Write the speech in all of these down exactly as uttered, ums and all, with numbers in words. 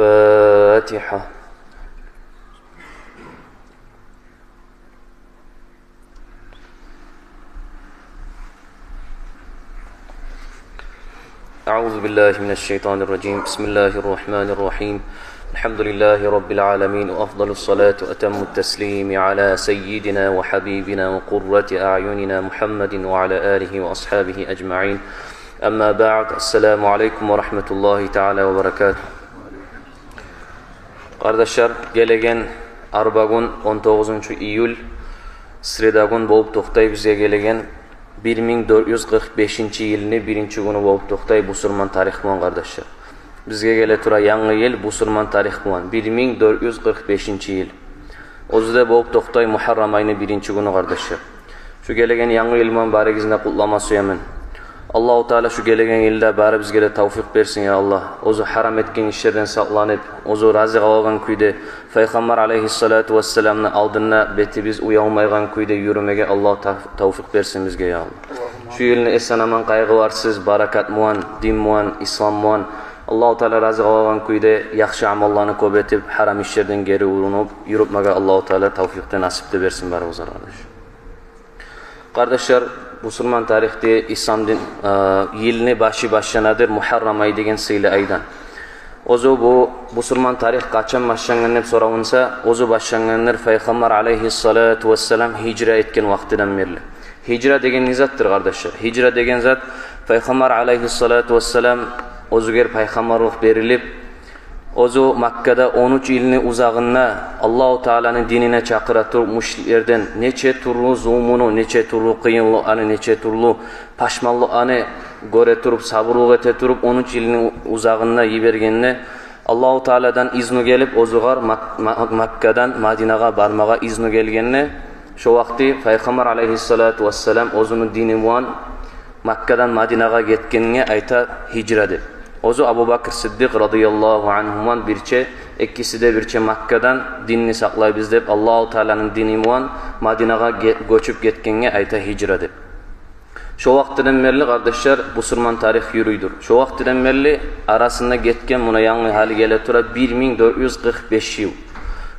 الفاتحة. أعوذ بالله من الشيطان الرجيم. بسم الله الرحمن الرحيم. الحمد لله رب العالمين، وأفضل الصلاة وأتم التسليم على سيدنا وحبيبنا وقرة أعيننا محمد وعلى آله وأصحابه أجمعين. أما بعد، السلام عليكم ورحمة الله تعالى وبركاته. Къардашлар, гелеген арбагюн, он тогъузунчу июль, средагюн болуп токътай бизге гелеген бир минг дёрт юз къыркъ бешинчи йылны биринчи гюню болуп токътай бусурман тарих булан, къардашлар. Бизге геле тура янгы йыл бусурман тарих булан, бир минг дёрт юз къыркъ бешинчи йыл. Оьзю де болуп токътай Мугьаррам айны биринчи гюню, къардашлар. Шу гелеген янгы йыл булан барыгъызны да къутлама сюемен. Аллагьу Таала шу гелеген йылда барыбызгъа да тавфикъ берсин, я Аллагь. Оьзю гьарам этген ишлерден сакъланып, оьзю рази къалагъан кюйде, Пайхаммар алайгьиссалату вассаламны алдында бетибиз уялмайгъан кюйде юрюмеге Аллагь тав-, тавфикъ берсин бизге, я Аллагь. Шу йылны эсен-аман, къайгъыларсыз, баракат булан, дин булан, ислам булан, Аллагьу Таала рази къалагъан кюйде яхшы амалланы кёп этип, гьарам ишлерден гери урунуп, юрютмеге Аллагьу Таала тавфикъ де, насип де берсин барыбызгъа, къардаш. Къардашлар, бусурман тарихде ислам дин, э, йылны башы башланадыр Мугьаррам ай деген сыйлы айдан. Оьзю бу бусурман тарих къачан башлангъан деп соравунса, оьзю башлангъандыр Пайхаммар алайгьиссалату вассалам гьижра этген вакътиден берли. Гьижра деген не затдыр, къардашлар? Гьижра деген зат, Пайхаммар алайгьиссалату вассалам оьзюгер пайхаммарлыкъ берилип, оьзю Маккада он уьч йылны узагъында Аллагьу Тааланы динине чакъыра туруп, мушриклерден нече тюрлю зулмуну, нече тюрлю къыйынлыкъланы, нече тюрлю пашманлыкъланы гёре туруп, сабурлукъ эте туруп, он уьч йылны узагъында йибергенде, Аллагьу Тааладан изну гелип, оьзюгер Мак-, Ма-, Маккадан Мадинагъа бармагъа изну гелгенде, шо вакъти Пайхаммар алайгьиссалату вассалам оьзюню дини булан Маккадан Мадинагъа гетгенге айта гьижра деп. Оьзю Абу Бакр Сиддикъ радияллагьу ангьу булан бирче, экиси де бирче Маккадан динни сакълайбыз деп, Аллагьу Тааланы дини булан Мадинагъа ге-, гёчюп гетгенге айта гьижра деп. Шо вакътиден берли, къардашлар, бусурман тарих юрюйдюр. Шо вакътиден берли арасында гетген, муна янгы гьали геле тура, бир минг дёрт юз къыркъ беш йыл.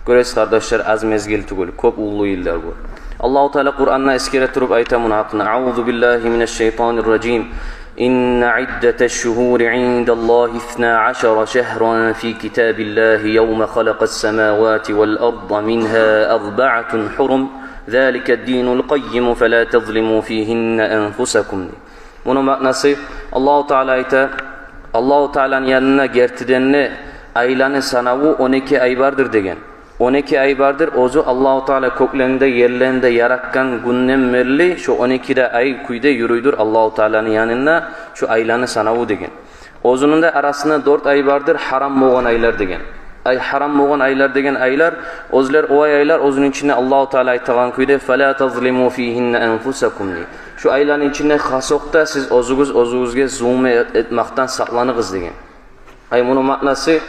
Гёресиз, къардашлар, аз мезгил тюгюл, кёп уллу йыллар бу. Аллагьу Таала Къуранда эсгере туруп айта муну гьакъында: أعوذ بالله من الشيطان الرجيم. إن عدة الشهور عند الله اثنا عشر شهرا في كتاب الله يوم خلق السماوات والأرض منها أربعة حرم ذلك الدين القيم فلا تظلموا فيهن أنفسكم. Муну маънасы, Аллагьу Таала айта, Аллагьу Тааланы янында гертиден де айланы санаву он эки ай бардыр деген. Он эки ай бардыр, оьзю Аллагьу Таала кёклени де, ерлени де яратгъан гюнден берли шо он эки де ай кюйде юрюйдюр Аллагьу Тааланы янында шо айланы санаву деген. Оьзюню де арасында дёрт ай бардыр гьарам болгъан айлар деген. Ай, гьарам болгъан айлар деген айлар, оьзлер о ай-, айлар, оьзюню ичинде Аллагьу Таала айтагъан кюйде: فلا تظلموا فيهن أنفسكم, дей. Шо айланы ичинде хасокъда сиз оьзюгюз оьзюгюзге зулму эт-, этмакъдан сакъланыгъыз деген. Ай, муну маънасы,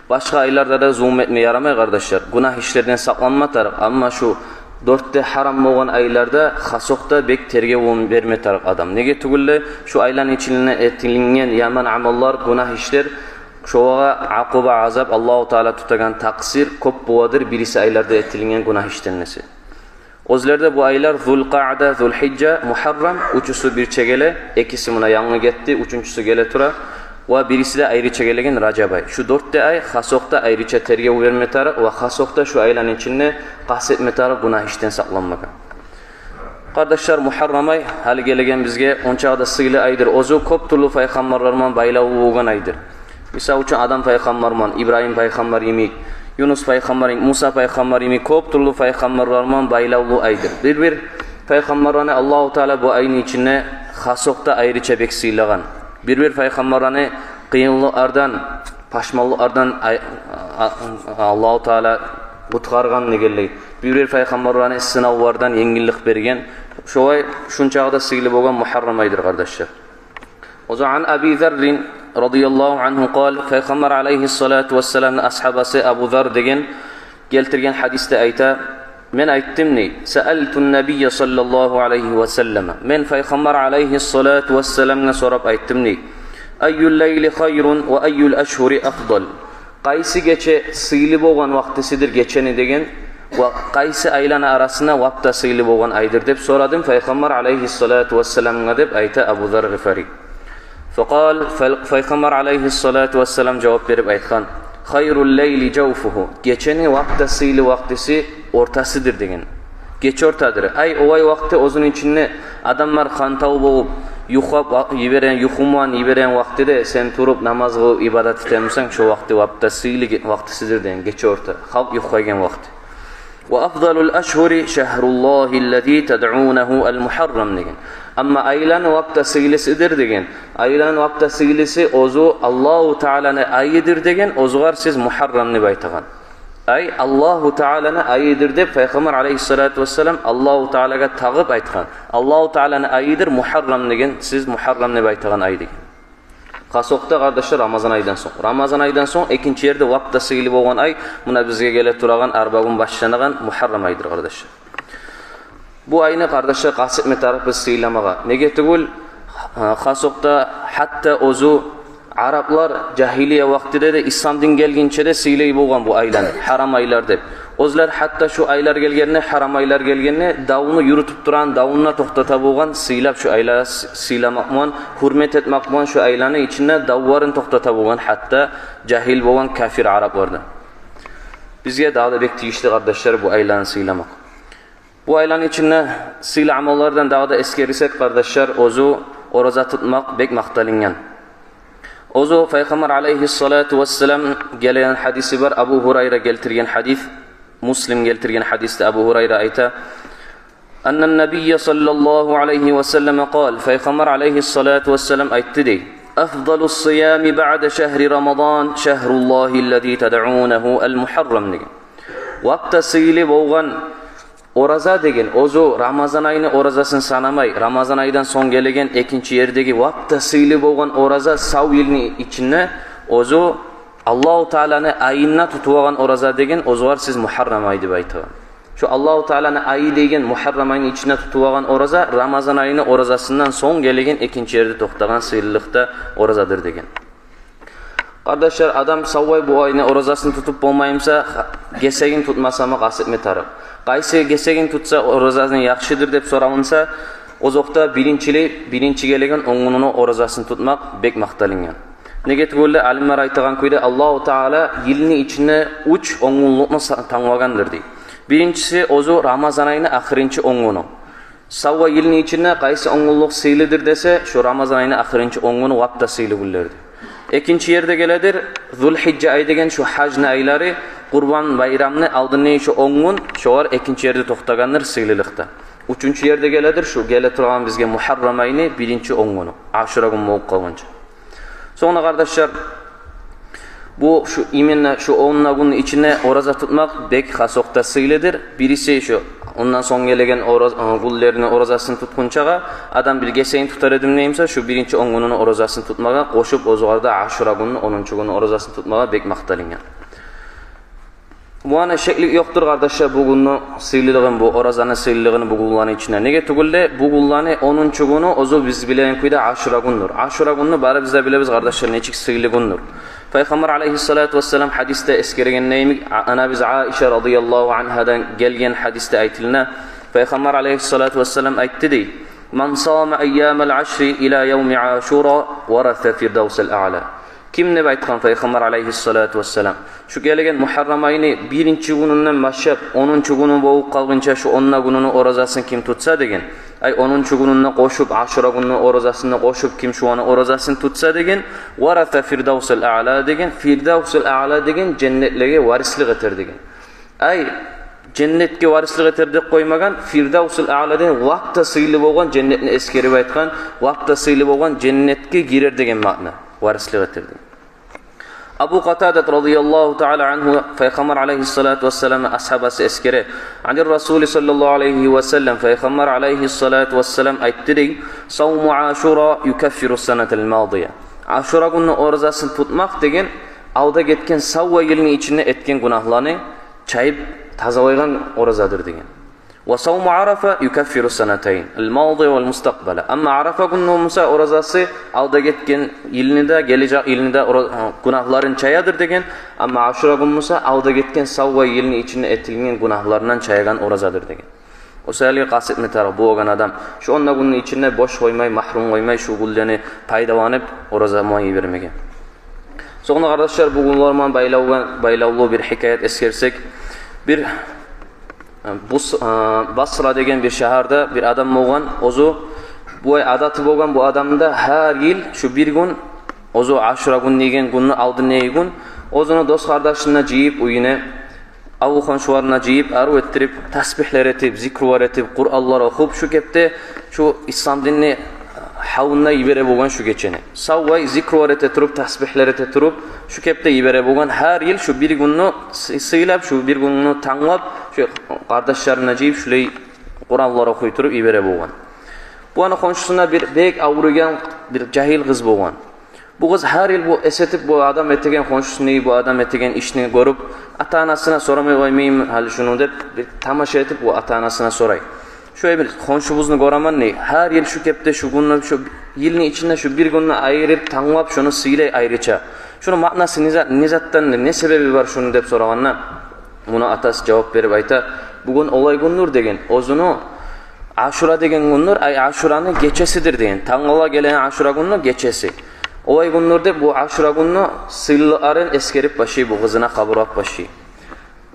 башгъа айларда да зулму этме ярамай, къардашлар. Гюнагь ишлерден сакъланма тарыкъ, амма шо дёрт де гьарам болгъан айларда хасокъда бек тергев болуп берме тарыкъ адам. Неге тюгюл де, шо айланы ичинде этилинген яман амаллар, гюнагь ишлер, шолагъа акъуба, азап, Аллагьу Таала тутагъан такъсир кёп боладыр бириси айларда этилинген гюнагь ишден эсе. Оьзлерде бу айлар Зулкъаъда, Зулгьижжа, Мугьаррам, уьчюсю бирче геле, экиси муна янгы гетди, уьчюнчюсю геле тура, ва бириси де айрыча гелеген Ражаб ай. Шу дёрт де ай хасокъда айрыча тергев берме тарыкъ ва хасокъда шу айланы ичинде къаст этме тарыкъ гюнагь ишден сакъланмагъа. Къардашлар, Мугьаррам ай гьали гелеген бизге ончакъы да сыйлы айдыр. Оьзю кёп тюрлю пайхаммарлар булан байлавлу болгъан айдыр. Мисал учун, Адам пайхаммар булан, Ибрагьим пайхаммар йимик, Юнус пайхаммар йимик, Муса пайхаммар йимик кёп тюрлю пайхаммарлар булан байлавлу айдыр. Бир-бир пайхаммарланы Аллагьу Таала бу айны ичинде хасокъда айрыча бек сыйлагъан. Бир-бир пайхаммарланы къыйынлыкълардан, пашманлыкълардан ай-, а-, а-, Аллагьу Таала къутгъаргъан дегенлей. Бир-бир пайхаммарланы сынавлардан енгиллик берген. Шолай шунчакъы да сыйлы болгъан Мугьаррам айдыр, къардашлар. Оьзю عن أبي ذر رضي الله عنه قال, Пайхаммар алайгьиссалату вассаламны асгьабасы Абу Зар деген гелтирген гьадисде айта: мен айтдым, дей, سألت النبي صلى الله عليه وسلم, мен Пайхаммар алайгьиссалату вассаламгъа сорап айтдым, дей: أي الليل خير وأي الأشهر أفضل? Къайсы гече сыйлы болгъан вакътисидир гечени деген, ва къайсы айланы арасында лап да сыйлы болгъан айдыр деп сорадым Пайхаммар алайгьиссалату вассаламгъа, деп айта Абу Зар Гъифари. Факъал, Пайхаммар алайгьиссалату вассалам жавап берип айтгъан: «Хайрул лайли жавфугьу». Гечени лап да сыйлы вакътиси ортасыдыр деген. Гече ортадыр. Ай, олай вакъти оьзюню ичинде адамлар хантав болуп, юхлап йиберген, юхуман йиберген вакътиде сен туруп намаз къылып ибадат этемисен, шо вакъти лап да сыйлы ге-, вакътисидир деген, гече орта. Халкъ юхлайгъан вакъти. «Ва афдалул ашгьури шагьруллагьи ллази тадъунагьу ал-Мугьаррам» деген. Амма айланы лап да сыйлысыдыр деген. Айланы лап да сыйлысы оьзю Аллагьу Тааланы айыдыр деген, оьзюгер сиз Мугьаррам деп айтагъан. Ай, Аллагьу Тааланы айыдыр деп Пайхаммар алайгьиссалату вассалам Аллагьу Таалагъа тагъып айтгъан. Аллагьу Тааланы айыдыр Мугьаррам деген, сиз Мугьаррам деп айтагъан ай деген. Хасокъда, къардашлар, Рамазан айдан сонг. Рамазан айдан сонг экинчи ерде лап да сыйлы болгъан ай, муна бизге геле турагъан арбагюн башланагъан Мугьаррам айдыр, къардашлар. Бу айны, къардашлар, къаст этме тарыкъбыз сыйламагъа. Неге тюгюл, хасокъда гьатта оьзю араплар жагьилия вакътиде де, ислам дин гелгинче де сыйлай болгъан бу айланы, гьарам айлар деп. Оьзлер гьатта шу айлар гелгенде, гьарам айлар гелгенде, давну юрютюп турагъан давун да токътата болгъан, сыйлап шу айланы с-, сыйламакъ булан, гьюрмет этмек булан шу айланы ичинде давларын токътата болгъан, гьатта жагьил болгъан капир араплар да. Бизге дагъы да бек тийишли, къардашлар, бу айланы сыйламакъ. Бу айланы ичинде сыйлы амаллардан дагъы да эсгерсек, къардашлар, оьзю ораза тутмакъ бек макъталынгъан. Оьзю Пайхаммар алайгьиссалату вассалам гелген гьадиси бар, Абу Гьурайра гелтирген гьадис, Муслим гелтирген гьадисде Абу Гьурайра айта: «Аннан набийя саллаллагьу алайгьи ва саллама къал», Пайхаммар алайгьиссалату вассалам айтды дей: «Афдалус сыями баъда шагьри Рамадан шагьруллагьи ллази тадъунагьу ал-Мугьаррам» деген. Лап да сыйлы болгъан ораза деген, оьзю Рамазан айны оразасын санамай, Рамазан айдан сонг гелеген экинчи ердеги лап да сыйлы болгъан ораза сав йылны ичинде, оьзю Аллагьу Тааланы айында тутулагъан ораза деген, оьзюгер сиз Мугьаррам ай деп айтагъан. Шу Аллагьу Тааланы айы деген Мугьаррам айны ичинде тутулагъан ораза Рамазан айны оразасындан сонг гелеген экинчи ерде токътагъан сыйлылыкъда оразадыр деген. Къардашлар, адам савлай бу айны оразасын тутуп болмаймыса, гесегин тутмаса мы къаст этме тарыкъ. Къайсы гесегин тутса оразасын яхшыдыр деп соралынса, озокъда биринчилей, биринчи гелеген он гюнюню оразасын тутмакъ бек макъталынгъан. Неге тюгюл де, алимлер айтагъан кюйде, Аллагьу Таала йылны ичинде уьч он гюнлюкню са-, танглагъандыр дей. Биринчиси оьзю Рамазан айны ахырынчы он гюню. Савлай йылны ичинде къайсы он гюнлюк сыйлыдыр десе, шу Рамазан айны ахырынчы он гюню лап да сыйлы гюнлердир. Экинчи ерде геледир Зулгьижжа ай деген шу гьажны айлары, Къурбан байрамны алдынгъы шу он гюн, шолар экинчи ерде токътагъандыр сыйлылыкъда. Уьчюнчю ерде геледир шу геле турагъан бизге Мугьаррам айны биринчи он гюню, Ашура гюн болуп къалгъынча. Сонг да, къардашлар, бу шу, именно шу он да гюнню ичинде ораза тутмакъ бек хасокъда сыйлыдыр. Бириси шу, ондан сонг гелеген ораз-, э, гюнлерини оразасын тутгъунчагъа адам бир гесегин тутар эдим деймиса, шу биринчи он гюнюню оразасын тутмагъа къошуп, оьзюгер де Ашура гюнню, онунчу гюнню оразасын тутмагъа бек макъталынгъан. Муна шеклик ёкъдур, къардашлар, бу гюнню сыйлылыгъын, бу оразаны сыйлылыгъын бу гюнлени ичинде. Неге тюгюл де, бу гюнлени онунчу гюню оьзю биз билеген кюйде Ашура гюндюр. Ашура гюнню барыбыз да билебиз, къардашлар, нечик сыйлы гюндюр. Пайхаммар алайгьиссалату вассалам гьадисде эсгерегенде йимик, а-, анабыз Айша радияллагьу ангьадан гелген гьадисде айтылына, Пайхаммар алайгьиссалату вассалам айтды дей: «Ман сама айямал ашри ила явми Ашура вараса фирдавсал аъла». Ким, деп айтгъан Пайхаммар алайгьиссалату вассалам, шу гелеген Мугьаррам айны биринчи гюнюнден башлап онунчу гюню болуп къалгъынча шу он да гюнюню оразасын ким тутса деген, ай, онунчу гюнюн де къошуп, Ашура гюнню оразасын да къошуп, ким шуланы оразасын тутса деген, «вараса фирдавсал аъла» деген, Фирдавсал аъла деген женнетлеге варислик этер деген. Ай, женнетге варислик этер деп къоймагъан, Фирдавсул Аъла деген лап да сыйлы болгъан женнетни эсгерип айтгъан, лап да сыйлы болгъан женнетге гирер деген маъна, варислик этер деген. Абу Къатадат радияллагьу таала ангьу, Пайхаммар алайгьиссалату вассаламны асгьабасы эсгере, анир Расули саллаллагьу алайгьи ва саллам, Пайхаммар алайгьиссалату вассалам айтды дей: «Савму Ашура юкаффиру санатал мадия». Ашура гюнню оразасын тутмакъ деген алда гетген савлай йылны ичинде этген гюнагьланы чайып тазалайгъан оразадыр деген. وصوم عرفة يكفر السنتين الماضية والمستقبلة. Амма Арафа гюнню буса оразасы алда гетген йылны да, гележек йылны да ора-, гюнагьларын чаядыр деген. Амма Ашура гюн буса алда гетген савгъа йылны ичинде этилген гюнагьларындан чаягъан оразадыр деген. О саялы къаст этме тарыкъ болгъан адам шо он да гюнню ичинде бош къоймай, магьрюм къоймай, шо гюнлени пайдаланып, ораза булан йибермеге. Сонг да, къардашлар, бу гюнлер булан байлавгъа-, байлавлу бир хикаят эсгерсек, бир, э, Бус-, э, Басра деген бир шагьарда бир адам болгъан, оьзю бу адаты болгъан бу адамны да гьар йыл шо бир гюн, оьзю Ашура гюн деген гюнню алдындагъы гюн, оьзюню дос-къардашын да жыйып уьюне, авул-хоншуларын да жыйып, арив этдирип, тасбигьлер этип, зикрулар этип, Къуранлар охуп, шо кепде шо ислам динни гьавунда йибере болгъан шо гечени. Савлай зикрулар эте туруп, тасбигьлер эте туруп, шо кепде йибере болгъан. Гьар йыл шо бир гюнню сы-, сыйлап, шо бир гюнню танглап, шо къардашларын да жыйып, шолай Къуранлар охуй туруп йибере болгъан. Бу аны хоншусунда бир бек авруйгъан бир жагьил къыз болгъан. Бу къыз гьар йыл бу эс этип, бу адам этеген, хоншусуну бу адам этеген ишни гёрюп, ата-анасына сорамай къоймаймы гьали шуну деп, бир тамаша этип, бу ата-анасына сорай. Шо бир хоншубузну гёремен дей, гьар йыл шо кепде, шо гюнню, шо йылны ичинде шо бир гюнню айырып, танглап, шону сыйлай айрыча. Шуну маънасы не за-, не затдан, не себеби бар шуну деп сорагъанда, муну атасы жавап берип айта: «Бугюн олай гюндюр, — деген, — оьзюню Ашура деген гюндюр, ай, Ашураны гечесидир, — деген. — Тангала гелеген Ашура гюнню гечеси. Олай гюндюр», — деп, бу Ашура гюнню сыйлыларын эсгерип башлай, бу къызына хабарлап башлай.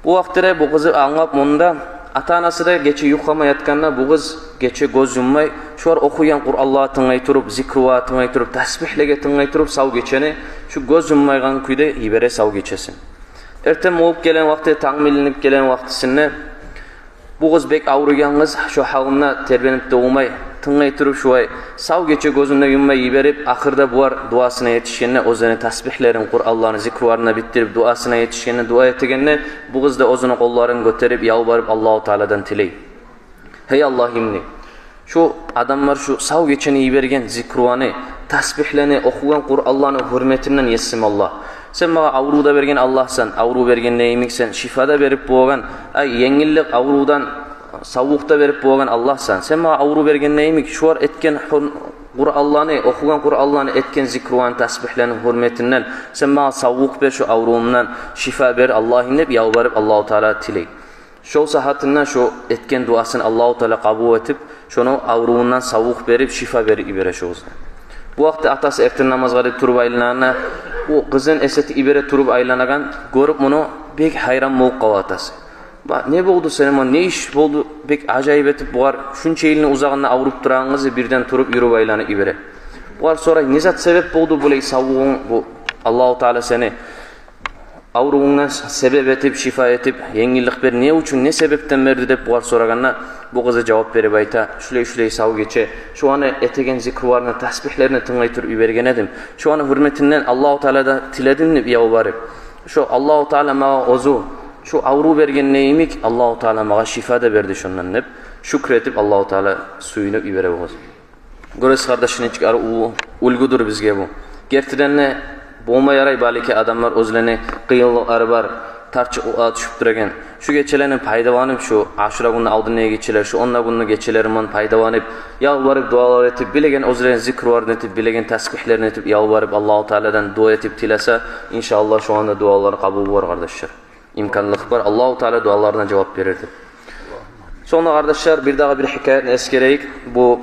Бу вакътиде бу къызы англап мунда, ата-анасы да гече юхламай ятгъанда, бу къыз гече гёз юммай, шолар охуйгъан Къуранлагъа тынглай туруп, зикрулагъа тынглай туруп, тасбигьлеге тынглай туруп, сав гечени шо гёз юммайгъан кюйде йибере сав гечесин. Эртен болуп гелген вакъти, танг билинип гелген вакътисинде, бу къыз бек авруйгъан къыз, шо гьалында тербенип де болмай, тынглай туруп, шулай сав гече гёзюн де юммай йиберип, ахырда булар дуасына етишгенде, оьзлени тасбигьлерин, Къуранларын, зикруларын да битдирип, дуасына етишгенде, дуа этегенде, бу къыз да оьзюню къолларын гётерип, ялбарып, Аллагьу Тааладан тилей: «Гьей Аллагьым, — дей, — шо адамлар шо сав гечени йиберген, зикруланы, тасбигьлени, охугъан Къуранланы гьюрметинден, Есим Аллагь. Сен магъа аврув да берген Аллагьсан, аврув берген йимик сен шифа да берип болагъан, ай, енгиллик, аврувдан савлукъ да берип болагъан Аллагьсан. Сен магъа аврув берген йимик, шолар этген гьюр-, Къуранланы, охугъан Къуранланы, этген зикруланы, тасбигьлени гьюрметинден сен магъа савлукъ бер, шо аврувумдан шифа бер, Аллагьым», — деп ялбарып, Аллагьу Таала тилей. Шол сагьатында шо этген дуасын Аллагьу Таала къабул этип, шону аврувундан савлукъ берип, шифа берип йибере шо къызгъа. Бу вакъти атасы эртен намазгъа деп туруп айланагъанда, о къызын эс этип йибере туруп айланагъан гёрюп муну, бек гьайран болуп къала атасы. «Ба, не болду сени, ма, не иш болду, бек ажайып этип, булар шунча йылны узагъында авруп турагъан къызы бирден туруп, юрюп айланып йибере». Булар сорай: «Не зат себеп болду булай савлугъунг, бу Аллагьу Таала сени аврувунгдан себеп этип, шифа этип, енгиллик берди, не учун, не себепден берди?» — деп булар сорагъанда, бу къызы жавап берип айта: «Шулай-шулай сав гече, шоланы этеген зикруларына, тасбигьлерине тынглай туруп йиберген эдим. Шоланы гьюрметинден Аллагьу Тааладан тиледим, — деп, — ялбарып. Шо Аллагьу Таала магъа оьзю шо аврув берген йимик, Аллагьу Таала магъа шифа да берди шондан», — деп, шюкюр этип, Аллагьу Таала сююнюп йибере бу къызгъа. Гёресиз, къардаш, нечик арив уллу уьлгюдюр бизге бу. Гертиден де, болма ярай, балики, адамлар оьзлени къыйынлыкълары бар, тарчыкълыкъгъа тюшюп турагъан. Шо гечелени пайдаланып, шо Ашура гюнню алдындагъы гечелер, шо он да гюнню гечелери булан пайдаланып, ялбарып, дуалар этип, билеген оьзлени зикруларын этип, билеген тасбигьлерин этип, ялбарып, Аллагьу Тааладан дуа этип тилесе, иншааллагь, шоланы дуалары къабул болар, къардашлар. Имканлыкъ бар, Аллагьу Таала дуаларына жавап берер деп. Сонг да, къардашлар, бир дагъы бир хикаятны эсгерейик. Бу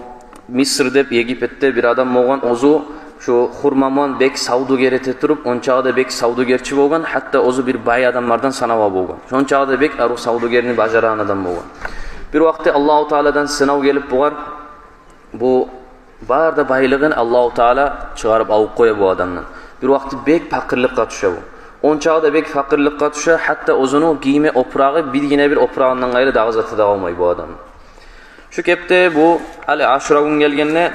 Миср деп, Египетде бир адам болгъан, оьзю шо хурма булан бек савдюгер эте туруп, ончакъы да бек савдюгерчи болгъан, гьатта оьзю бир бай адамлардан санала болгъан. Шончакъы да бек арив савдюгерни бажарагъан адам болгъан. Бир вакъти Аллагьу Тааладан сынав гелип бугъар, бу бары да байлыгъын Аллагьу Таала чыгъарып алып къоя бу адамдан. Бир вакъти бек пакъырлыкъгъа тюше бу. Ончакъы да бек пакъырлыкъгъа тюше, гьатта оьзюню гийме опурагъы, биргине бир опурагъындан къайры дагъы заты да къалмай бу адамны. Шо кепде бу, гьали Ашура гюн гелгенде,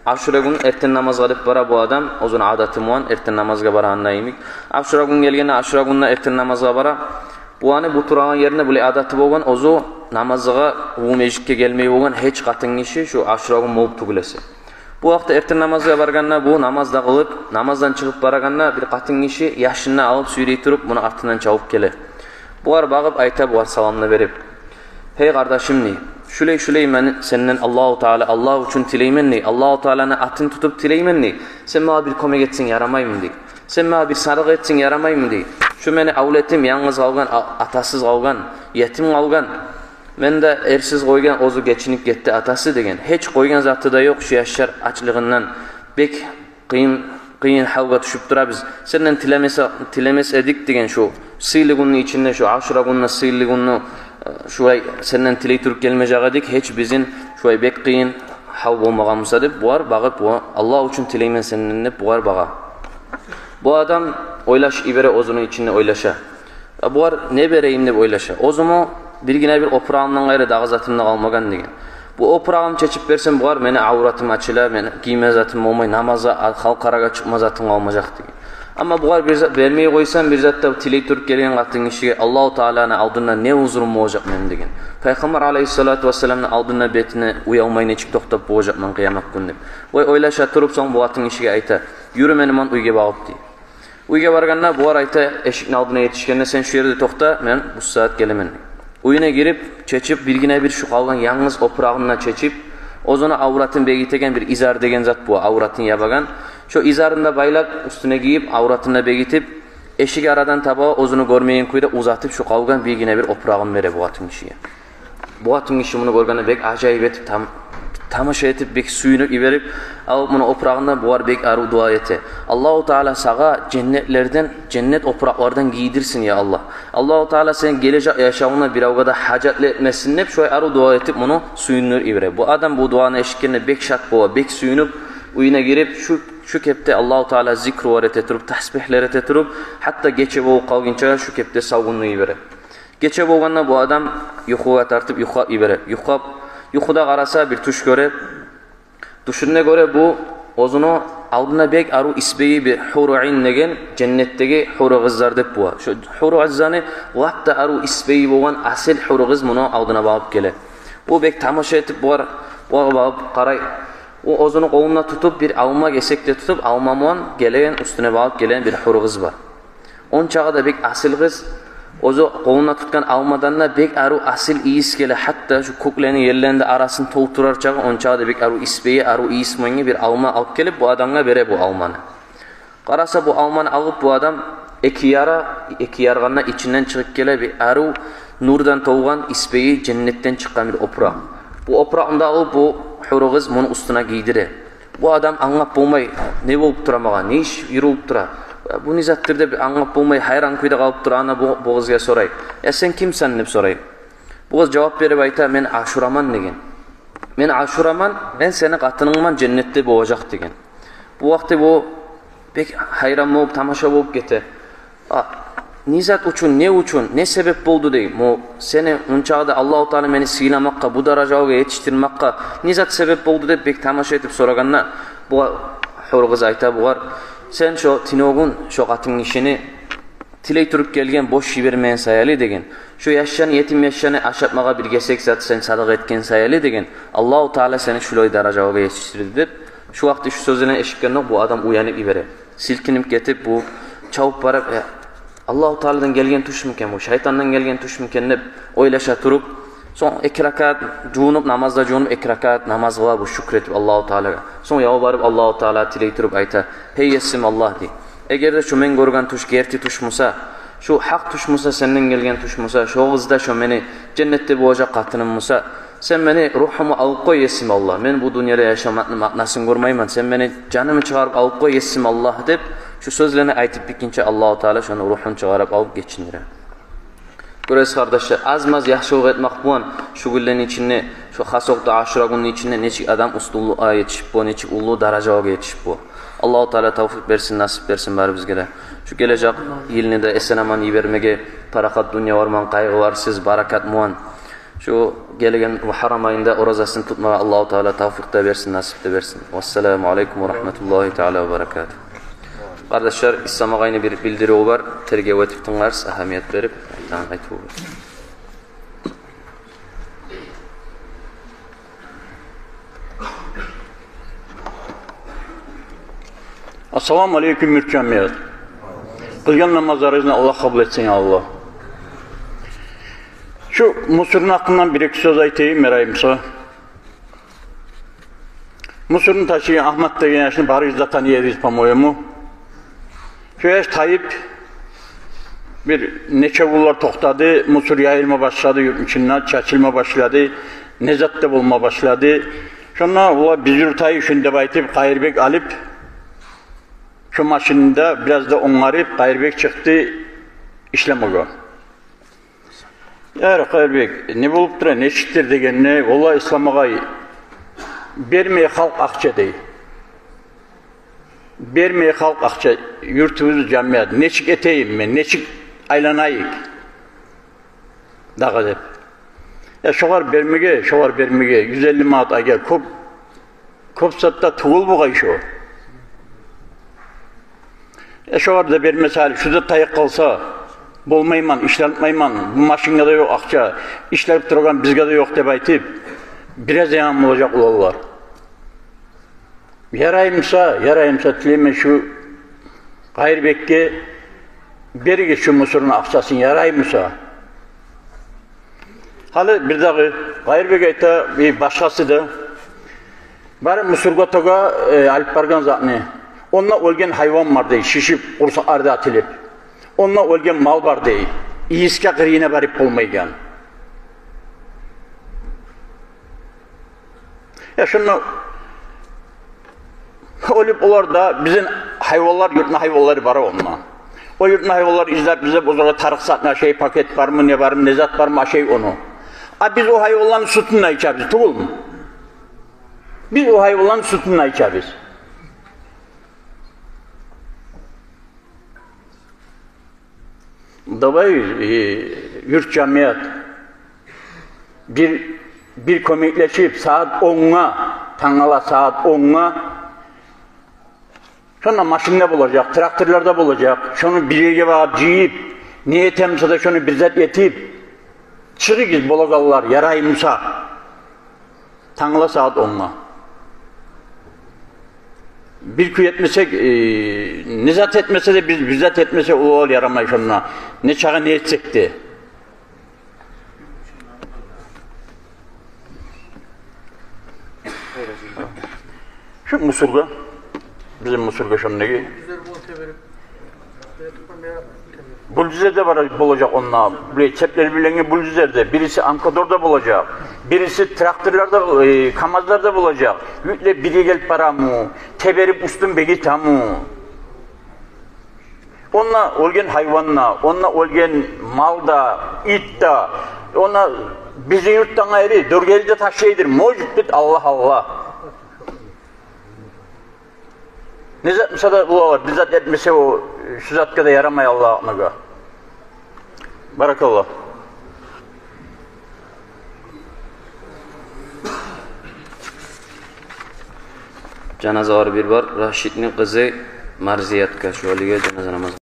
Ашура гюн эртен намазгъа деп бара бу адам, оьзюню адаты булан эртен намазгъа барагъанда йимик. Ашура гюн гелгенде, Ашура гюнде эртен намазгъа бара. Буланы бу турагъан еринде, булай адаты болгъан, оьзю намазгъа, уллу межитге гелмей болгъан гьеч къатын гиши, шо Ашура гюн болуп тюгюл эсе. Бу вакъти эртен намазгъа баргъанда, бу намаз да къылып, намаздан чыгъып барагъанда, бир къатын гиши яшын да алып, сюйрей туруп, муну артындан чабып геле. Бугъар багъып айта, бугъар саламны берип: «Гьей къардашым, – дей, – шулай-шулай мен сенден Аллагьу Таала, Аллагь учун тилеймен, – дей, – Аллагьу Тааланы атын тутуп тилеймен, – дей. – Сен магъа бир кёмек этсенг ярамаймы?» – дей. «Сен магъа бир садагъа этсенг ярамаймы?» – дей. «Шу мени авлетим янгыз къалгъан, а-, атасыз къалгъан, етим къалгъан. Мени де эрсиз къойгъан, оьзю гечинип гетди атасы, – деген. – Гьеч къойгъан заты да ёкъ шу яшлар ачлыгъындан. Бек къыйын, къыйын гьалгъа тюшюп турабыз. Сенден тилемесе, тилемес эдик, – деген, – шу сыйлы гюнню ичинде, шу Ашура гюнню, сыйлы гюнню, э, шулай сенден тилей туруп гелмежек эдик, гьеч бизин шулай бек къыйын гьал болмагъан буса», – деп, бугъар багъып, «О, Аллагь учун тилеймен сенден», – деп, бугъар багъа. Бу адам ойлашып йибере, оьзюню ичинде ойлаша. «Я, бугъар не берейим?» – деп ойлаша. «Оьзюме биргине бир опурагъымдан къайры дагъы затым да къалмагъан, – деген. – Бу опурагъымны чечип берсем, бугъар мени авратым ачыла, мени гийме затым болмай, намазгъа, а-, халкъ арагъа чыкъма затым къалмажакъ, – деген. – Амма бугъар бир зат бермей къойсам, бир зат да, тилей туруп гелген къатын гишиге Аллагьу Тааланы алдында не узурум болажакъ мени?» – деген. «Пайхаммар алайгьиссалату вассаламны алдында бетине уялмай нечик токътап болажакъман къыямат гюн?» – деп. Ой, ойлаша туруп, сонг бу къатын гишиге айта: «Юрю мени булан уьйге багъып», – дей. Уьйге баргъанда, бугъар айта, эшикни алдына етишгенде: «Сен шу ерде токъта, мен бу сагьат гелемен», – дей. Уьюне гирип, чечип, биргине бир шу къалгъан янгыз опурагъын да чечип, оьзюню авратын бегитеген бир изар деген зат бу, авратын ябагъан. Шо изарын да байлап, уьстюне гийип, авратын да бегитип, эшик арадан таба, оьзюню гёрмейген кюйде узатып, шу къалгъан биргине бир опурагъын бере бу къатын гишиге. Бу къатын гиши муну гёргенде бек ажайып этип, там-, тамаша этип, бек сююнюп йиберип, алып муну опурагъын да, бугъар бек арив дуа эте: «Аллагьу Таала сагъа женнетлерден, женнет опуракълардан гийдирсин, я Аллагь. Аллагьу Таала сени гележек яшавунгда биревге де гьажатлы этмесин», – деп, шолай арив дуа этип, муну сююндюрюп йибере. Бу адам бу дуаны эшитгенде бек шат бола, бек сююнюп, уьюне гирип, шу, шу кепде Аллагьу Таала зикрулар эте туруп, тасбигьлер эте туруп, гьатта гече болуп къалгъынча шу кепде савгъунлай йибере. Гече болгъанда бу адам юхугъа тартып юхлап йибере. Юхлап, юхуда къараса, бир тюш гёре. Тюшюнде гёре, бу оьзюню алдында бек арив исбайы бир гьуру айн деген женнетдеги гьуру къызлар деп бола. Шо гьуру къызланы лап да арив исбайы болгъан асил гьуру къыз муну алдына багъып геле. Бу бек тамаша этип бугъар, бугъар багъып къарай. О оьзюню къолунда тутуп, бир алма гесекде тутуп, алма булан гелеген, уьстюне багъып гелеген бир гьуру къыз бар. Ончагъы да бек асил къыз, оьзю къолунда тутгъан алмадан да бек арив асил ийис геле, гьатта шу кёклени, ерлени де арасын толтурар чакъы, ончагъы да бек арив исбайы, арив ийис булангъы бир алма алып гелип, бу адамгъа бере бу алманы. Къараса, бу алманы алып, бу адам эки яра, эки яргъанда ичинден чыгъып геле бир арив нурдан толгъан, исбайы женнетден чыкъгъан бир опуракъ. Бу опуракъны да алып, бу гьуру къыз муну уьстюне гийдире. Бу адам англап болмай, не болуп тура магъа, не иш юрюлюп тура, бу не затдыр деп англап болмай, гьайран кюйде къалып тура. Ана бу, бу къызгъа сорай: «Я, сен кимсен?» – деп сорай. Бу къыз жавап берип айта: «Мен Ашураман, – деген. – Мен Ашураман, мен сени къатынынгман, женнетде болажакъ», – деген. Бу вакъти бу бек гьайран болуп, тамаша болуп гете. «А, не зат учун, не учун, не себеп болду, – дей, – бу сени мунчагъы да Аллагьу Таала мени сыйламакъгъа, бу даражагъа етишдирмакъгъа не зат себеп болду?» – деп бек тамаша этип сорагъанда, бу гьуру къыз айта бугъар: «Сен шо тюнегюн шо къатын гишини тилей туруп гелген, бош йибермеген саялы, – деген, – шо яшланы, етим яшланы ашатмагъа бир гесек зат сен садагъа этген саялы, – деген, – Аллагьу Таала сени шулай даражагъа етишдирди», – деп. Шу вакъти шу сёзлени эшитгендокъ бу адам уянып йибере. Силкинип гетип, бу чабып барып: «Э, Аллагьу Тааладан гелген тюшмю экен бу, шайтандан гелген тюшмю экен?» – деп ойлаша туруп, сонг эки ракаат жувунуп, намазда жувунуп, эки ракаат намаз къыла бу, шюкюр этип Аллагьу Таалагъа. Сонг ялбарып Аллагьу Таалагъа тилей туруп айта: «Гьей Есим Аллагь, – дей, – эгер де шо мен гёрген тюш герти тюш буса, шо гьакъ тюш буса, сенден гелген тюш буса, шо къыз да шо мени женнетде болажакъ къатыным буса, сен мени ругьуму алып къой, Есим Аллагь. Мен бу дюньяда яшамакъны маънасын гёрмеймен. Сен мени жанымы чыгъарып алып къой, Есим Аллагь», – деп, шу сёзлени айтып битгинче Аллагьу Таала шону ругьун чыгъарып алып гечиндире. Гёресиз, къардашлар, аз-маз яхшылыкъ этмек булан шу гюнлени ичинде, шу хас окъда Ашура гюнню ичинде нечик адам уьстюнлюкге етишип бола, нечик уллу даражалагъа етишип бола. Аллагьу Таала тавфикъ берсин, насип берсин барыбызгъа да. Шу гележек йылны да эсен-аман йибермеге, парахат дюнья бар булан, къайгъыларсыз, баракат булан. Шу гелеген Мугьаррам айында оразасын тутмагъа Аллагьу Таала тавфикъ да берсин, насип де берсин. Вассаламу алейкум ва рагьматуллагьи таала ва баракатугь. Къардашлар, Ислам агъайны бир билдирювю бар. Тергев этип тынгларсыз, агьамият берип айтагъан айтыву бар. Ассаламу алейкум, мюрт жамият. Къылгъан намазларыгъызны Аллагь къабул этсин, я Аллагь. Шу мусорну гьакъындан бир-эки сёз айтайым, яраймыса. Мусорну ташыйгъан Агьмат деген яшны барыгъыз да таный эдигиз, по-моему. Шо яш тайып, бир нече гюнлер токътады, мусор яйылма башлады, юртну ичинде чачылма башлады, не зат да болма башлады. Шонда олар биз юртайыкъ шуну деп айтып, Къайырбек алып, шо машинни де бираз да онгарып, Къайырбек чыкъды ишлемеге. «Яр, Къайырбек, не болуп тура, нечикдир?» — дегенде, «Валлагь, Ислам агъай, бермей халкъ акъча, — дей. — Бермей халкъ акъча, юртубуз жамият. Нечик этейим мен, нечик айланайыкъ дагъы?» — деп. «Я, шогъар бермеге, шогъар бермеге, юз элли манат айгъа кёп, кёп зат да тюгюл бугъай шо. Э, шогъар да бермесе, гьали шу да тайып къалса, болмайман, ишлетмеймен, бу машинге де ёкъ акъча, ишлеп турагъан бизге де ёкъ», — деп айтып, бираз яман болажакъ уланлар. Яраймыса, яраймыса, тилеймен шу Къайырбекге, беригиз шу мусорну акъчасын, яраймыса. Гьали бирдагъы Къайырбек айта, бир башгъасы да: «Бары мусоргъа тёге, э, алып баргъан затны. Онда оьлген гьайван бар, — дей, — шишип, къурсакълары да атылып. Онда оьлген мал бар, — дей, — ийисге, къырыйына барып болмайгъан». Я, шунда оьлюп олар да, бизин гьайванлар, юртну гьайванлары бара онда. О юртну гьайванлар излеп, излеп, озагъа тарыкъ затны ашай, пакет бармы, не бармы, не зат бармы, ашай ону. А биз о гьайванланы сютюн де ичебиз, тюгюлмю? Биз о гьайванланы сютюн де ичебиз. Давай, э, юрт жамият, бир, бир кёмеклешип, сагьат онгъа, тангала сагьат онгъа, шонда машинлер болажакъ, тракторлар да болажакъ. Шону бир ерге багъып жыйып, не этемиса да, шону бир зат этип, чыгъыгъыз, болагъанлар, яраймыса. Тангала сагьат онгъа. Бир кюй этмесек, э, не зат этмесе де, биз бир зат этмесек, олар ярамай шонда. Не чакъы не этсек де. Шу мусоргъа, бизин мусоргъа шондагъы бульдозер де бар, болажакъ онда. Булай цеплер билеген бульдозер де, бириси Анкодор да болажакъ, бириси тракторлар да, э, КамАЗлар да болажакъ. Юклеп бири гелип барамы, теберип уьстюн бегитеми? Онда оьлген гьайван да, онда оьлген мал да, ит де, онда бизин юртдан къайры Доргели де ташлайдыр, может быть, Аллагь, Аллагь. Не зат буса да, олар бир зат этмесе, о, шу затгъа да ярамай, Аллагь акъмагъа. Баракалла. Жаназалар бир бар, Рашидни къызы Марзиятгъа, шу гьалиге жаназа намаз.